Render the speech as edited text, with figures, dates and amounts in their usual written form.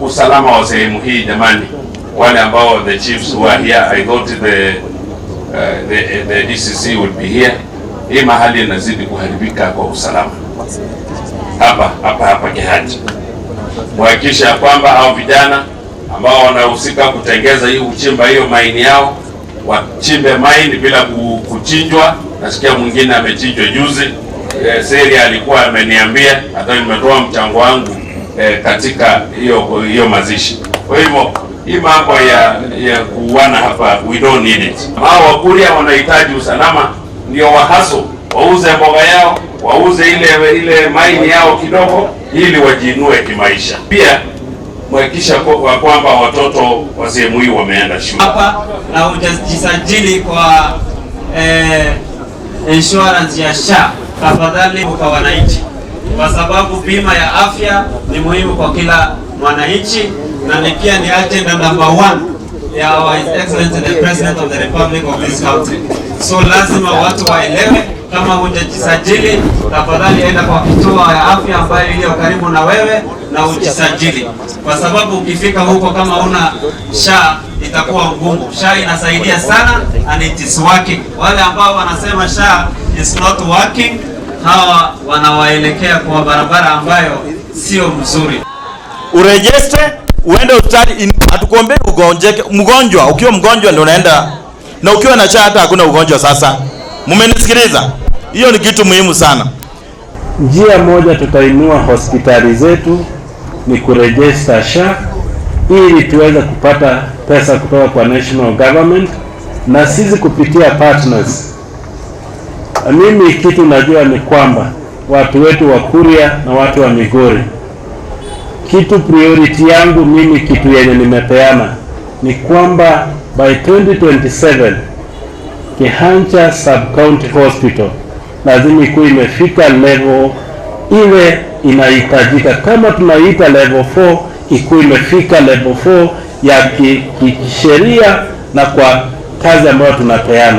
Usalama wa sehemu hii jamani, wale ambao the chiefs who are here, I thought the DCC would be here. Hii mahali inazidi kuharibika kwa usalama hapa hapa hapa Kehancha. Muhakikisha ya kwamba hao vijana ambao wanahusika kutengeza hii, kuchimba hiyo mine yao, wachimbe mine bila kuchinjwa. Nasikia mwingine amechinjwa juzi. Seri alikuwa ameniambia, hata nimetoa mchango wangu katika hiyo hiyo mazishi. Kwa hivyo hii mambo ya kuuana hapa, we don't need it. Hao Wakuria wanahitaji usalama, ndio wahustle wauze mboga yao, wauze ile ile mine yao kidogo, ili wajiinue kimaisha. Pia muhakikisha kwamba watoto wa sehemu hii wameenda shule. Hapa na hujajisajili kwa insurance ya SHA, tafadhali kwa wananchi, kwa sababu bima ya afya ni muhimu kwa kila mwananchi na ni pia ni agenda number one ya our His Excellency the President of the Republic of this country. So lazima watu waelewe, kama hujajisajili, tafadhali enda kwa kituo ya afya ambayo iliyo karibu na wewe na ujisajili, kwa sababu ukifika huko kama una SHA itakuwa ngumu. SHA inasaidia sana and it is working. Wale ambao wanasema SHA is not working, hawa wanawaelekea kwa barabara ambayo sio mzuri. Uregister, uende hospitali. Hatukuombei ugonjeke. Mgonjwa, ukiwa mgonjwa ndio unaenda, na ukiwa na SHA hata hakuna ugonjwa. Sasa mmenisikiliza? Hiyo ni kitu muhimu sana. Njia moja tutainua hospitali zetu ni kuregister SHA ili tuweze kupata pesa kutoka kwa national government na sisi kupitia partners. Mimi kitu najua ni kwamba watu wetu wa Kuria na watu wa Migori, kitu priority yangu mimi, kitu yenye nimepeana ni kwamba by 2027 Kehancha Sub County Hospital lazima ikuwe imefika level ile inahitajika. Kama tunaita level 4, ikuwe imefika level 4 ya kisheria na kwa kazi ambayo tunapeana.